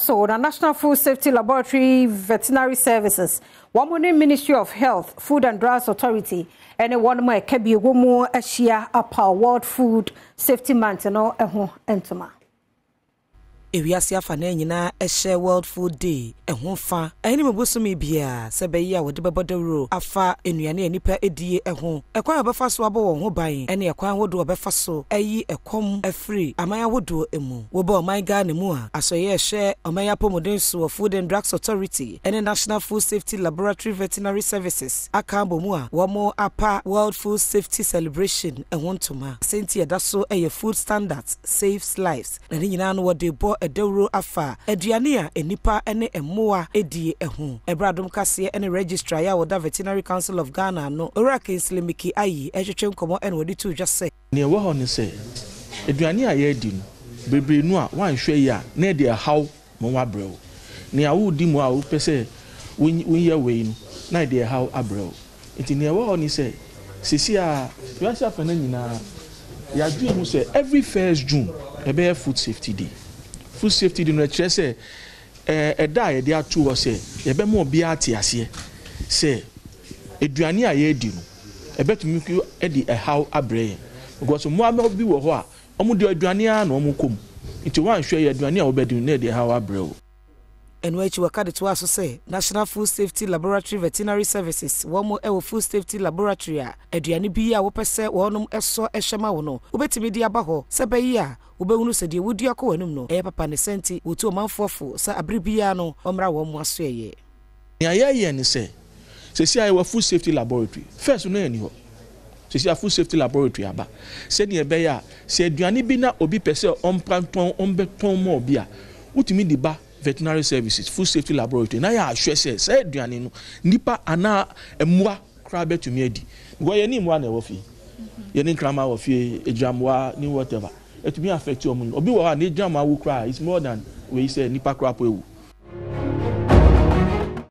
so na National Food Safety Laboratory Veterinary Services, wɔn ne Ministry of Health, Food and Drugs Authority ne wɔn a ɛka bi wɔ mu ahyia apaw World Food Safety Month no ho ntoma. Ewiase afanaa nyinaa hyɛ World Food Day ho fa Ahinime bosome biara sɛ ɛbɛyɛ a wɔde bɛbɔ dawuro afa nnuane a nnipa die ho, ɛkwan a wɔbɛfa so abɔ wɔn ho ban ne ɛkwan ahodoɔ a wɔbɛfa so ayi ɛkɔm afiri aman ahodoɔ mu. Woba ɔman Ghana mu a, asɔeɛ a ɛhwɛ ɔman yi apɔmuden soɔ, Food and Drugs Authority ne National Food Safety Laboratory Veterinary Services aka abɔ mu a wɔapa World Food Safety Celebration ho ntoma. Asɛnti a ɛda so yɛ Food Standards Saves Lives. Na ne nyinaa no wɔde rebɔ dawuro afa aduane a nnipa ne mmoa die ho. Ɛberɛ a Adom Kaseɛ ne Registrar a ɔda Veterinary Council of Ghana ano, Owura Kingsley Mickey Ayi retwetwe nkɔmmɔ na wɔde too dwa sɛ, Nea ɛwɔ hɔ ne sɛ, aduane a yɛredi no, bebree no a woanhwɛ yie a na ɛde ɛhaw ma woabrɛ wo. Nea woredi mu a wopɛ sɛ woyɛ wei no, na ɛde ɛhaw abrɛ wo. Nti nea ɛwɔ hɔ ne sɛ, seesei ara, wiase afanan nyinaa, yɛadwene ho sɛ every first June, ɛbɛyɛ Food Safety Day. Food Safety Day no, ɛkyerɛ sɛ ɛda a yɛde ato hɔ sɛ yɛbɛma obiara ate aseɛ sɛ aduane a yɛredi no, ɛbɛtumi de ɛhaw abrɛ yɛn. Because mmoa bi wɔ hɔ a, wɔn deɛ aduane ara na wɔkɔ mu. Nti woanhwɛ yie a, aduane a wobɛdi no, na ɛde ɛhaw abrɛ wo. Ɛno akyi wɔka de toaa so sɛ, National Food Safety Laboratory Veterinary Services, wɔn wɔ Food Safety Laboratory a aduane bi a wopɛ sɛ wɔnom sɔ hwɛ ma wo no, wobɛtumi de aba hɔ sɛ ɛbɛyɛ a wobɛhunu sɛ deɛ wodua kɔ w'anom no ɛyɛ papa ne saa nti wɔtu ɔmanfoɔ fo sɛ abere biara no wɔmmra wɔn asoɛeɛ. Nea yɛyɛ ne sɛ, seesei a yɛwɔ Food Safety Laboratory, first no na ɛnni hɔ, seesei a Food Safety Laboratory aba, sɛnea ɛbɛyɛ a sɛ aduane bi na obi pɛ sɛ ɔmpra ntɔn, ɔmbɛtɔn ma obi a, wotumi de ba Veterinary Services, Food Safety Laboratory na yɛahwɛ sɛ saa aduane no nnipa anaa mmoa koraa bɛtumi adi. Because yɛne mmoa na ɛwɔ fie, yɛne nkraman wɔ fie, agyiramoa ne whatever, ɛtumi affect wɔn. Obi wɔ hɔ a n'agyiramoa wu koraa a, it's more than wei sɛ nnipa koraa po awu.